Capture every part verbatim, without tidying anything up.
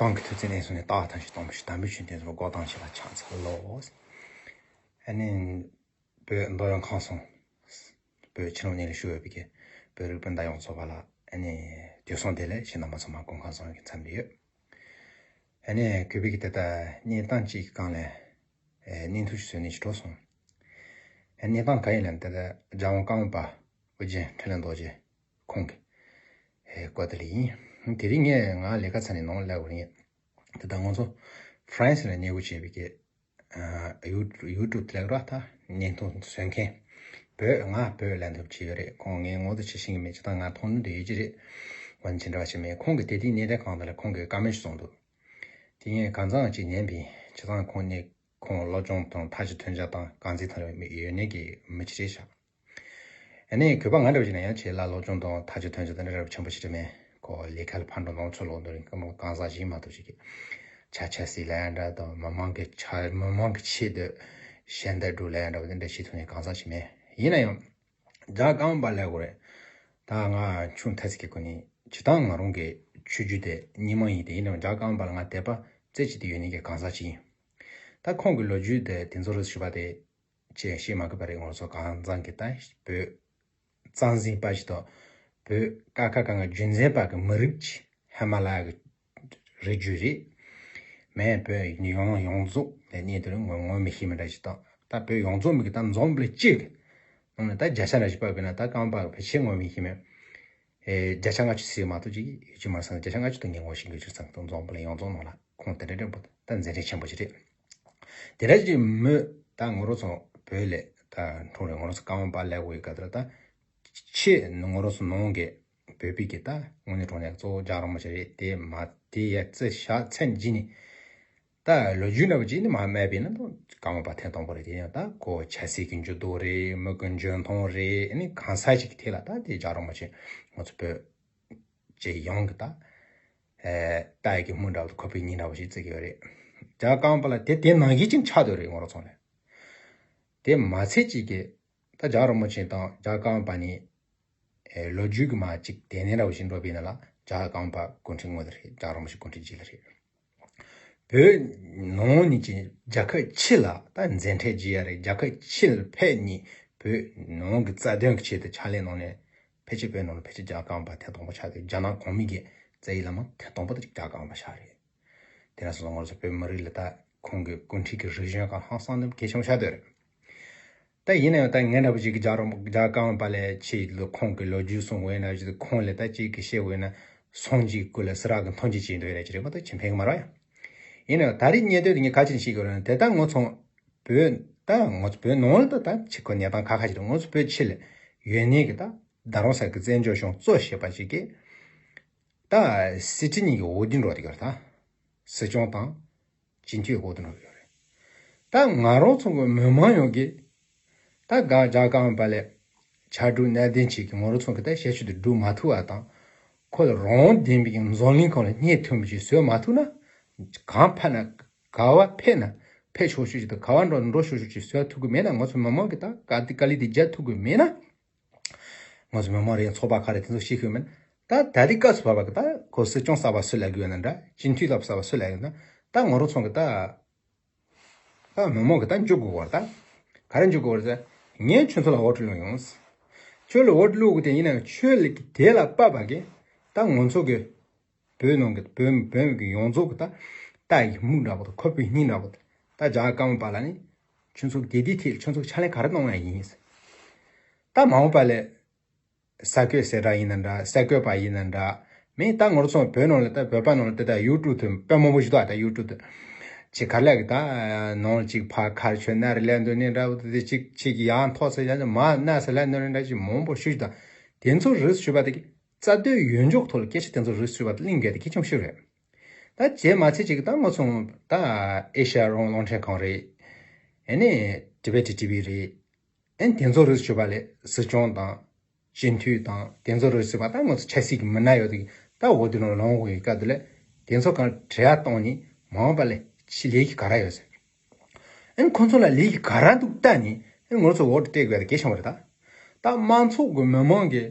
ཏང་གི་མཐུན་རྐྱེན་ལེན་སོང་ནས་ཏག་ཐམས་ཅད་གཏོང་བ་ཞིག་དམ་པའི་ཆོས་འདི་ཚོ་འགོག་སྟངས་བྱེད་པ་ཆགས་ཚར་ལོ། ཨ་ནི་བོད་མདོ་དབུས་ཁམས་གསུམ་བོད་ཕྱི་ནང་གཉིས་ལ་བཞུགས་ཡོད་པའི་གི་བོད་རིགས་སྤུན་ཟླ་ཡོངས་རྫོགས་པ་ལ་ཨ་ནི་དུས་སང་དེ་ལས་ཁྱེད་རྣམ་པ་ཚང་མ་སྐུ་ཁམས་བཟང་གི་འཚམས་འདྲི་ཡོད། ཨ་ནི་གུས་པའི་གི་དེ་ལྟ་གནས་སྟངས་གཅིག་གི་སྒང་ལ་ཨ་བརྙན་ཐུང་ཞིག་བཟོས་ནས་ཞིག་འགྲོ་སོང་། ཨ་གནས་སྟངས་ག་ཡིན་ལབ་ན་དེ་ལྟ་རྒྱལ་དབང་ཀརྨ་པ་ཨོ་རྒྱན་འཕྲིན་ལས་རྡོ་རྗེ་ཁོང་གི་ཨེ་བཀའ་དེ་ལ་ཡིན། དེ་རིང་ངས་ང་ལས་ཀ་ཚར་ནས་ནང་སླེབས་པ་ཡིན། དེ་ལྟར་ང་ཚོ་ཧྥ་རན་སི་ལ་གནས་སྐོར་བྱས་པའི་གི་ཡུ་ཡུ་ཊུབ་ལས་ར་ད་བརྙན་ཐུང་བཟོ་མཁན་བོད་ང་བོད་ལ་འདུག་བྱས་ཡོད་རེད། ཁོང་ངས་ངོ་དེ་ཅི་ཤེས་ཀྱི་མེད། ཅི་ལྟར་ང་མཐོང་ནུས་དེ་ཡོད་ཀྱི་རེད། ང་ཅི་འདྲ་བ་ཞིག་མེད། ཁོང་གིས་དེ་དུས་གནས་སྟངས་གང་དག་ལ་ཁོང་གིས་བཀའ་མོལ་ཞིག་གསུངས་འདུག་དེ་ངས་གང་ཚང་ཅིག་ཉན་པས་ཅི་ལྟར་ཁོང་ནས་ཁོང་སློབ་སྦྱོང་དང་ཐག་གཅོད་ཐོན་ཆ་དང་གང་ཚིག་ཐང་ཡོད་ནས་ཀྱི་མི་ཅི་རེད་ཤག་ཨ་ནི་གུས་པ་ང་འདྲ་བ་ཞིག་ན་ཡང་ཁྱེད་ལ་སློབ་སྦྱོང་དང་ཐག་གཅོད་ཐོན་ཆ་དེ་འདྲ་རབ་ཆེན་པོ་ཞིག་རེད་མེད། ཁོ་ལས་ཀ་ལ་ཕར་འགྲོ་ནང་ཚུར་ལོག་འདུག་རིང་སྐམ་པོ་གང་ཟག་ཞིག་མ་གཏོགས་ཞིག་གི་ཆ་ཆ་སྲིད་ལ་ཡང་འདྲ་དང་མི་མང་གི་ཆ་མི་མང་གི་ཆེད་དུ་གཞན་དག་སྒྲུབ་ལ་ཡང་འདྲ་བ་དེ་འདྲ་བྱེད་ཐུབ་ནས་གང་ཟག་ཞིག་མེད། ཡིན་ན་ཡང་རྒྱལ་དབང་ཀརྨ་པ་ལས་དགོས་རེད། ད་ང་ཆུང་ཐ་ཚིག་གི་སྒོ་ནས་ཇི་ལྟར་ང་རང་གི་ཆོས་བརྒྱུད་དེ་རྙིང་མ་ཡིན་དེ་ཡིན་ན་རྒྱལ་དབང་ཀརྨ་པ་ལ་ང་དད་པ་རྩེ་གཅིག་ཏུ་ཡོད་ནས་ཀྱི་གང་ཟག་ཅིག་ཡིན། ད་ཁོང་གི་ལོ་རྒྱུས་དེ་དེ་ཚོ་རུ་ཞུ་བ་དེ་ཅེས་ཤེས་མ་དགོས་པ་རེད། ང་ཚོ་གང་ཚང་གི་ད་བོད་གཙང་འཛིན་པ་ཞིག་དང་བོད་ཀ་ཁ་གང་གི་རྒྱུན་འཛིན་པ་གི་མི་རིགས་ཀྱི་ཧི་མ་ལ་ཡ་གི་རིགས་རྒྱུད་རེད། མེད་བོད་ཡོངས་ཡོངས་རྫོགས་ལས་གནས་དེ་རིང་ངོ་ངོ་མི་ཤེས་མི་འདྲ་ཞིག་དང་ད་བོད་ཡོངས་རྫོགས་མི་གི་ད་འཛོམས་པ་ལས་གཅིག་གི་ནང་ནས་ད་བརྒྱ་ཆ་འདྲ་ཞིག་ཕབ་པས་ན་ད་རྐང་པ་ཕལ་ཆེར་ངོ་མི་ཤེས་མེད། ཨེ་བརྒྱ་ཆ་ལྔ་བཅུ་ཟེར་མ་གཏོགས་ཅིག་ཡོད་ཀྱི་མ་རེད་བསམ། བརྒྱ་ཆ་ལྔ་བཅུ་དང་ཉེ་འོང་ཞིག་ཡོད་ཀྱི་རེད་བསམ། ད་འཛོམས་པ་ལ་ཡོངས་རྫོགས་ནང་ལ་ཁོང་དེ་འདྲ་འདྲ་པོ་ད་མཛད་འཕྲིན་ཆེན་པོ་ཞིག་རེད། དེ་འདྲ་ཅིག་མོས་ད་ང་རང་ཚོ་བོད་ལས་ད་འཁྲུངས་རེད། ང་རང་ཚོ་ཀརྨ་པ་ལས་དགོས་ཡོད་ག་ད་ད་ཆེས་ང་རང་ཚོ་ནང་གི་བོད་པའི་གི་ད་དངོས་གནས་དྲང་གནས་གཙོ་བོ་རྒྱལ་བ་རིན་པོ་ཆེ་རེད། དེ་མ་དེ་ཡ་རྩི་ཤ་ཚན་གྱི་ནི་ད་ལོ་རྒྱུས་འདྲ་པོ་ཅིག་ནི་མ་སྨྲས་པས་ན་ད་ཀརྨ་པ་ཐེངས་དང་པོ་རེད། དེ་ཡང་ད་ཁོ་ཆབ་སྲིད་ཀྱི་འགྱུར་ལྡོག་རེད། མི་གི་འཇོན་ཐང་རེད། ཨ་ནི་གང་ཟག་ཅིག་གི་ཐད་ལ་ད་དེ་རྒྱལ་བ་རིན་པོ་ཆེ་ང་ཚོ་བོད་ཅེས་ཡོངས་ཀྱི་ད་ཨེ་ལྟ་ཡི་གི་སྨོན་འདྲ་པོ་ཁོ་པའི་སྙིང་འདྲ་པོ་ཞིག་བརྩི་གི་ཡོད་རེད། རྒྱལ་བ་ཀརྨ་པ་ལ་དེ་དེ་ནང་བཞིན་ཅིག་ཆགས་སྡོད་རེད། ང་རང་ཚོ་ལ་དེ་མ་ཚད་ཅིག་གི་ད་རྒྱལ་བ་རིན་པོ་ཆེ་དང་རྒྱལ་བ་ཀརྨ་པ་ནི་ཨེ་ལོ་རྒྱུས་ཀྱི་མ་ཅིག་དེ་ནས་འདྲ་པོ་ཞིག་འགྲོ་བའི་ནང་ལ་རྒྱལ་བ་ཀརྨ་པ་སྐུ་ཕྲེང་དངོས་དེ་རེད། རྒྱལ་བ་རིན་པོ་ཆེ་སྐུ་ཕྲེང་རྗེས་ལ་རེད། བོད་ནང་ནས་ཀྱི་རྒྱལ་ཁབ་ཕྱི་ལ་ད་མཛད་འཕྲིན་བརྗེ་ཡ་རེད། རྒྱལ་ཁབ་ཕྱི་ལ་ཕེབས་ནས་བོད་ནང་གི་རྩ་དོན་གྱི་ཆེད་དུ་ཕྱག་ལས་གནང་ནས་ཕལ་ཆེར་བོད་ནང་ལ་ཕལ་ཆེར་རྒྱལ་བ་ཀརྨ་པ་ཐེངས་དང་པོ་ཆགས་ཏེ་རྒྱ་ནག་གོང་མའི་གི་རྩ་བའི་བླ་མ་ཐེངས་དང་པོ་དེ་རྒྱལ་བ་ཀརྨ་པ་ཆགས་རེད། དེ་ན་སོང་ཙང་ང་ཚོ་བོད་མི་རིགས་ལ་ད་ཁོང་གི་སྐུ་ཕྲེང་གི་རིག་གཞུང་གང་ཧང་སང་ནས་གལ་ཆེན་པོ་ཆགས་སྡོད་རེད། ད་ཡིན་ན་ཡང་ད་ངས་འདྲ་པོ་ཅིག་གི་རྒྱལ་རོང་རྒྱལ་ཀརྨ་པ་ལས་ཆེས་ལོ་ཁོང་གི་ལོ་རྒྱུས་གསུང་དགོས་ན་ཅིག་ཁོང་ལས་ད་ཅིག་གི་བཤད་དགོས་ན་སངས་རྒྱས་སྐུ་ལ་སི་ར་གི་མཐོང་རྒྱུ་ཅིག་འདོད་རེད་ཅི་རེད་མ་གཏོགས་ཅི་ཕན་གི་མ་རེད་ཡ། ཡིན་ན་ཡང་ད་རེས་གནད་དོན་དེ་ངས་ག་ཅིག་ཤེས་དགོས་རེད་ན་དེ་ད་ང་ཚོ་བོད་ད་ང་ཚོ་བོད་ནང་ལ་ད་ད་ཕྱི་ཁོ་གནས་སྟངས་ཁ་ཁ་ཅིག་རེད། ང་ཚོ་བོད་ཕྱི་ལ་ཡོད་ནས་གི་ད་རྡ་རམ་ས་གི་བཙན་བྱོལ་གཞུང་གཙོ་བྱས་པ་ཞིག་གིས་ད་སྲིད་ཁྲི་གཉིས་ཀྱི་འོས་བསྡུ་འགྲོ་དེ་གར་ད་སྲིད་སྐྱོང་དང་སྤྱི་འཐུས་འོས་བསྡུ་འགྲོ་ཡོད་རེད། ད་ང་རང་ཚོ་གི་མི་མང་ཡོངས་ཀྱིས་ད་ག་རྒྱལ་ཀརྨ་པ་ལས་ཕྱར་གྲུ་གནད་དོན་ཅིག་གི་ང་རང་ཚོ་གི་ད་བྱེད་སྤྱོད་དེ་སྒྲུབ་མ་ཐུབ་པ་དང་ཁོ་ལ་རང་དབང་ལྡན་པའི་གི་འཛམ་གླིང་ཁག་ལ་སྙད་ཐོན་པ་ཅིག་བཟོས་མ་ཐུབ་ན་གང་ཕན་ན་ག་བ་ཕེབས་ན་ཕེབས་ཆོག་ཆོག་ཅིག་དང་ག་བ་འགྲོ་འགྲོ་ཆོག་ཆོག་ཅིག་བཟོ་ཐུབ་གི་མེད་ན་ང་ཚོ་མི་མང་གི་ད་དཀའ་སྡུག་དཀའ་ལས་དེ་རྒྱག་ཐུབ་གི་མེད་ན། ང་ཚོ་མི་མང་རེད་ཚོགས་པ་ག་རེ་དེ་ཚོ་ཤེས་ཤེས་མིན། ད་ད་ལྟའི་སྐབས་སུ་བབ་པ་གི་ད་ཁོ་སྲིད་སྐྱོང་གསར་པ་སུ་ལ་དགོས་ན་འདྲ་སྤྱི་འཐུས་ལ་གསར་པ་སུ་ལ་དགོས་ན་ད་ང་རང་ཚོ་གི་ད་ད་མི་མང་གི་ད་འཇུག་དགོས་བར་ད་ག་རེ་འཇུག་དགོས་བར་ད་ངས་ཁྱོད་ཚོ་ལ་འོ་ཊི་བླུགས་ཡོང་། ཁྱོད་ལ་འོ་ཊི་བླུགས་དགོས་དེ་ཡིན་ན་ཁྱོད་ལ་གི་དེ་ལ་དཔག་པ་གི་ད་ང་ཚོ་གི་བོད་ནང་གི་བོད་བོད་མི་གི་ཡོངས་རྫོགས་གི་ད་ལྟ་ཡི་མིག་འདྲ་པོ་དང་ཁོག་པའི་སྙིང་འདྲ་པོ་དང་ད་རྒྱ་གར་གང་པ་ལ་ནི་ཁྱོད་ཚོ་གི་དེ་དེ་ཐད་ཁྱོད་ཚོ་གི་ཕྱག་ལས་ག་རེ་གནང་ཡ་ཡིན། ད་མ་འོངས་པ་ལས་ས་ཁོད་ཟེར་འདྲ་ཡིན་ན་འདྲ་ས་ཁོད་པ་ཡིན་ན་འདྲ་མིན་ད་ང་རང་ཚོ་བོད་ནང་ལ་ད་བོད་པ་ནང་ལ་ད་ད་ཡུ་ཊུབ་དུ་དཔེ་མང་པོ་ཞིག་འདུག་ད་ཡུ་ཊུབ་དུ་ཅིག་ག་ལ་གི་ད་ནང་ལ་ཅིག་ཕ་ཁར་ཆོས་ན་རེ་ལས་འདོད་ནི་འདྲ་བོ་དེ་ཅིག་ཅིག་ཡང་ཐོག་ས་ཡང་མ་ན་ས་ལ་འདོད་ནི་འདྲ་ཅིག་མང་པོ་ཞིག་ད་དེ་ཚོ་རིས་ཞུ་བ་དེ་གི་རྩ་དོན་ཡོད་འཇོག་ཐོག་ལ་སྐད་ཆ་དེ་ཚོ་རིས་ཞུ་བ་དེ་གླེང་དགོས་དེ་གལ་ཆེན་པོ་ཞིག་རེད། ད་རྗེས་མ་ཚེ་གཅིག་ད་ང་ཚོ་ད་ཨེ་ཤ་ཡ་རང་དབང་རླུང་འཕྲིན་ཁང་རེད། ཨེ་ནས་ཊི་བེ་ཊི་ཊི་བི་རེད། ཨེ་དེ་ཚོ་རིས་ཞུ་བ་ལས་སྲིད་སྐྱོང་དང་སྤྱི་འཐུས་དང་དེ་ཚོ་རིས་ཞུ་བ་ད་ང་ཚོ་ཆབ་སྲིད་ཀྱི་མི་སྣ་ཡོད་དེ་ད་འོ་དེ་ནང་ལོང་དགོས་ཡོད་སྐབས་དེ་ལས་དེ་ཚོ་གང་དྲི་བ་བཏང་ནས་མ་འོངས་པ་ལས་ཕྱི་ལས་ཀྱི་ག་ར་ཡོད་ཟེར། ཨེ་ཁོ་ཚོ་ལ་ལས་ཀྱི་ག་ར་འདུག་ལྟ་ནས་ཨེ་ང་ཚོ་འོ་དེ་སྤྲད་དགོས་ཡ་དེ་གལ་ཆེན་པོ་རེད་ད། ད་དམངས་ཚོགས་ཀྱི་མི་མང་གི་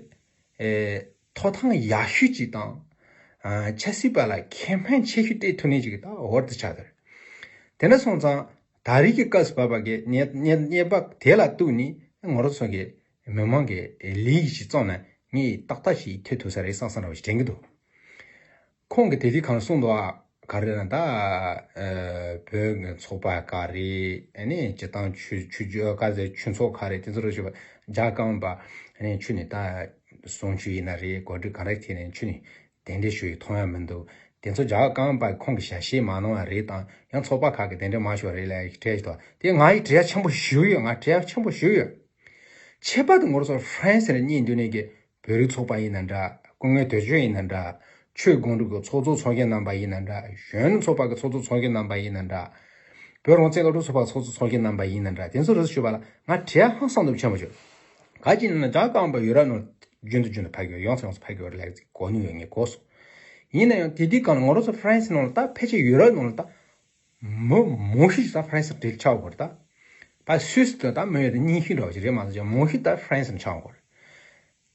ཨེ་ཐོབ་ཐང་ཡག་ཤོས་ཅིག་དང་ ཆབ་སྲིད་པ་ལ་ཁེ་ཕན་ཆེ་ཤོས་སྤྲད་ཐུབ་ནི་ཅིག་ད་འོར་དུ་ཆགས་ཐལ། དེ་འདྲ་སོང་ཙང་ད་རེས་ཀྱི་སྐབས་སུ་བབས་པ་གི་ཉེས་ཉེས་ཉེས་པ་དེ་ལ་གཏུགས་ནས་ང་རང་ཚོ་གི་མི་མང་གི་ལས་ཀྱི་ཞིག་བརྩམས་ན་ངས་ཏག་ཏག་ཞིག་ཐེབས་ཐུབ་ས་རེད་བསམ་བསམ་འདྲ་བ་ཞིག་དྲན་གྱི་འདུག་ཁོང་གིས་དེ་དུས་གང་གསུངས་འདུག་ཨ། ག་རེ་ན་ད་བོད་ཀྱི་ཚོགས་པ་ག་རེ་ཨ་ནི་སྤྱི་བཏང་ཆོས་ཆོས་བརྒྱུད་ག་ཚད་ཆོས་ཚོགས་ག་རེ་དེ་ཚོ་རེ་ཞུ་བ་རྒྱ་སྐམ་པ་ཨ་ནི་ཆོས་ནི་ད་གསུང་ཆོས་ཡིན་ན་རེད། གོ་སྒྲིག་ག་རེ་ཐེ་ནས་ཆོས་ནི་གདན་འདྲེན་ཞུ་ཡི་མཐོང་ཡ་མི་འདུག་དེ་ཚོ་རྒྱ་སྐམ་པ་ཁོང་གི་ཞལ་བཞེས་མ་གནང་བ་རེད་དང་ཡང་ཚོགས་པ་ཁག་གི་གདན་འདྲེན་མ་ཞུ་བ་རེད་ལ་ཡི་བྲེལ་ཞིག་དང་དེ་ང་ཡི་བྲེལ་ཆེན་པོ་ཞུ་ཡོད། ང་བྲེལ་ཆེན་པོ་ཞུ་ཡོད། ཁྱད་པར་དུ་ང་རང་ཚོ་ཧྥ་རན་སི་ལ་གཉིས་འདུས་ནས་ཀྱི་བོད་རིགས་ཚོགས་པ་ཡིན་ན་འདྲ། སྐུ་ངལ་དོན་གཅོད་ཡིན་ན་འདྲ། ཆོས་དགོངས་སྒྲུབ་ཀྱི་ཚོགས་གཙོ་ཚོགས་གཞོན་རྣམ་པ་ཡིན་ན་འདྲ། གཞོན་ནུ་ཚོགས་པ་གི་ཚོགས་གཙོ་ཚོགས་གཞོན་རྣམ་པ་ཡིན་ན་འདྲ། བོད་རང་བཙན་སློབ་ཕྲུག་ཚོགས་པ་ཚོགས་གཙོ་ཚོགས་གཞོན་རྣམ་པ་ཡིན་ན་འདྲ། དེ་ཚོ་རེ་ཞུ་བ་ལ་ང་བྲེལ་ཧང་སང་འདུག་ཆེན་པོ་བྱོས། ག་ཅི་ན་རྒྱ་སྐམ་པ་ཡུ་རོབ་ནང་རྒྱུན་དུ་རྒྱུན་དུ་ཕ་གི་ཡོད། ཡོང་ས་ཡོང་ས་ཕ་གི་ཡོད་ལེགས་གོ་ནུས་ཡོད་ངས་གོ་སོང་། ཡིན་ན་ཡང་དེ་དུས་གང་ལ་ང་རང་ཚོ་ཧྥ་རན་སི་ནང་ལ་ད་ཕལ་ཆེར་ཡུ་རོབ་ནང་ལ་ད། མི་མང་ཤོས་ཤིག་ད་ཧྥ་རན་སི་འབྲེལ་ཆགས་ཡོད་རེད་ད། ད་སུད་སི་དང་ད་མི་ཡོད་དེ་རྙིང་ཤོས་འདྲ་བ་ཞིག་རེད་མ་གཏོགས་ཅང་མང་ཤོས་ད་ཧྥ་རན་སི་ཆགས་ཡོད་རེད།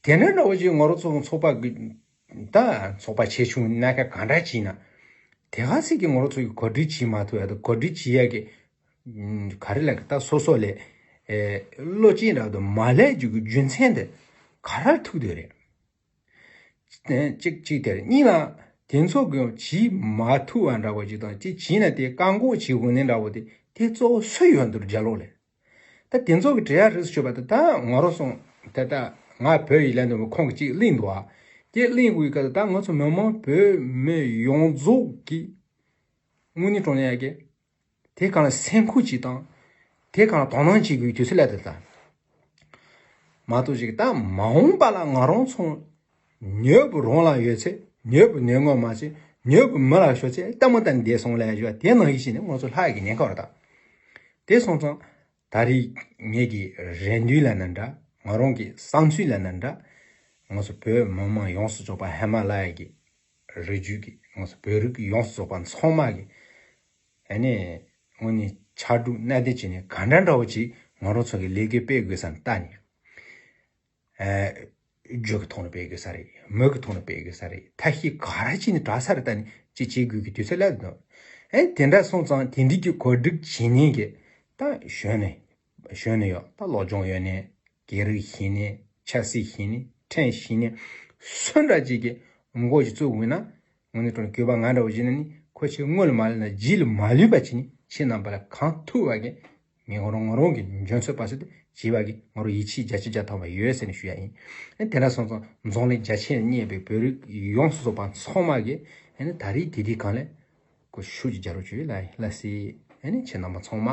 དེ་འདྲ་འདྲ་བོ་ཞིག་ང་རང་ཚོ་ཚོགས་པ་གི་ད་ཚོགས་པ་ཆེ་ཆུང་སྣ་ཁ་ག་འདྲ་བྱས་ན། དེ་ག་ཚད་ཀྱི་ང་རང་ཚོ་གི་གོ་སྒྲིག་བྱེད་མ་ཐུབ་ཡ་ད་གོ་སྒྲིག་བྱེད་ཡ་གི་ག་རེ་ལབ་གི་ད་སོ་སོ་ལས་བློ་སྐྱེད་འདྲ་བ་དང་མ་ལས་རྒྱུ་གི་རྒྱུ་མཚན་དེ་ག་ར་ཐུག་དེ་རེད། གཅིག་གཅིག་དེར་གཉིས་ལ་དེ་ཚོ་གི་བྱེད་མ་ཐུབ་པ་འདྲ་བོ་ཅིག་དང་གཅིག་བྱས་ན་དེ་བཀག་འགོག་བྱེད་དགོས་ནི་འདྲ་བོ་དེ་དེ་གཙོ་བོ་སུ་ཡོད་འདུག་རྒྱ་ལོག་ལས། ད་དེ་ཚོ་གི་འབྲེལ་ཡ་རིགས་སུ་ཆུད་པ་དེ་ད་ང་རང་སོང་ད་ད་ང་བོད་ཡིག་ལ་འདུག་ཁོང་གི་གཅིག་གླེང་འདུག་ཨ། དེ་གླེང་དགོས་ཀ་ད་ང་ཚོ་མི་མང་བོད་མི་ཡོངས་རྫོགས་ཀྱི་དངོས་གནས་དྲང་གནས་ཡ་གི་དེ་གང་ལ་སེམས་ཁུར་གྱིས་དང་། དེ་གང་ལ་དོ་སྣང་བྱེད་དགོས་དུས་ཚོད་སླེབས་ཏེ་ད། མ་གཏོགས་ཅིག་ད་མ་འོངས་པ་ལ་ང་རང་ཚོ་ཉོས་པོ་རང་ལ་ཡོད་ཚེ་ཉོས་པོ་ཉོས་ངོ་མ་ཚེ་ཉོས་པོ་མི་ལ་ཤོར་ཚེ་ལྟད་མོ་ལྟ་ནས་བསྡད་སོང་ལ་ཡ་ཞུ་བ་དེ་ནང་བཞིན་བྱས་ནས་ང་ཚོ་ལྷག་གི་ཉེན་ཁ་བར་ད། དེ་སོང་ཙང་ད་རེས་ངེད་ཀྱི་རེ་འདུན་ལ་ན་འདྲ་ང་རང་གི་བསམ་ཚུལ་ལ་ན་འདྲ་ང་ཚོ་བོད་མི་མང་ཡོངས་སུ་རྫོགས་པ་ཧི་མ་ལ་ཡ་གི་རི་རྒྱུད་ཀྱི་ང་ཚོ་བོད་རིགས་ཡོངས་སུ་རྫོགས་པ་ཚང་མ་གི་ཨ་ནི་དངོས་གནས་ཕྱར་གྲུ་སྣ་བདུན་བྱས་ནས་ག་འདྲ་འདྲ་བོ་ཅིག་ང་རང་ཚོ་གི་ལས་འགུལ་སྤེལ་དགོས་ས་ལྟ་ནས། ཨ་རྒྱུ་གི་ཐོག་ནས་སྤེལ་དགོས་ས་རེད། མི་གི་ཐོག་ནས་སྤེལ་དགོས་ས་རེད། ཐབས་ཤེས་ག་རེ་བྱས་ནས་དྲག་ས་རེད་ལྟ་ནས་ཅིག་བྱེད་དགོས་ཀྱི་དུས་ཚོད་སླེབས་འདུག་ཨེ་དེ་འདྲ་སོང་ཙང་དེ་འདྲའི་གི་གོ་སྒྲིག་བྱེད་མཁན་གི་ད་གཞོན་ནས་གཞོན་ནས་ཡོད་ད་སློབ་སྦྱོང་ཡོད་ནས། སྐད་རིགས་ཤེས་ནས་ཆབ་སྲིད་ཤེས་ནས་ཕྲན་ཤེས་ནས་སུ་འདྲ་ཅིག་གི་མགོ་ཞིག་བཙུགས་འོས་ན། དངོས་གནས་དྲང་གནས་གུས་པ་ང་འདྲ་བོ་བྱས་ན་ནི་ཁོ་ཆེ་སྔོན་ལ་མ་ལུས་ན་རྗེས་ལ་མ་ལུས་པ་བྱས་ནས་ཁྱེད་རྣམ་པ་ལ་གང་ཐུབ་པ་གི་ངས་ང་རང་ང་རང་གི་འཇོན་ཚོད་པ་ཟེར་ཏེ་བྱས་པ་གི་ང་རང་ཡིད་ཆེས་བརྒྱ་ཆ་བརྒྱ་ཐམ་པ་ཡོད་ཟེར་ནས་ཞུ་ཡ་ཡིན། ཨེ་དེ་འདྲ་སོང་ཙང་འཛམ་གླིང་རྒྱ་ཆེར་གནས་པའི་བོད་རིགས་ཡོངས་སུ་རྫོགས་པ་ཚང་མ་གི་ཨེ་ནི་ད་རེས་དེ་དུས་གང་ལས་ཁོ་ཤུགས་ཀྱི་རྒྱ་རོ་བཅུ་ཡོད་ལ་ཡིན་ལ་སྲིད་ཨེ་ནི་ཁྱེད་རྣམ་པ་ཚང་མ།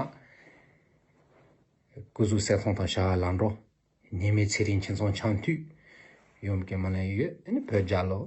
སྐུ་གཟུགས་གསལ་ཐང་དང་བྱ་བ་ལམ་འགྲོ། ཉི་མའི་ཚེ་རིང་ཁྱིམ་ཚང་འཆམ་མཐུན། ཡོམ་གེ་མ་ལན་ཡོད་ཨ་ནི་བོད་རྒྱལ་ལོ།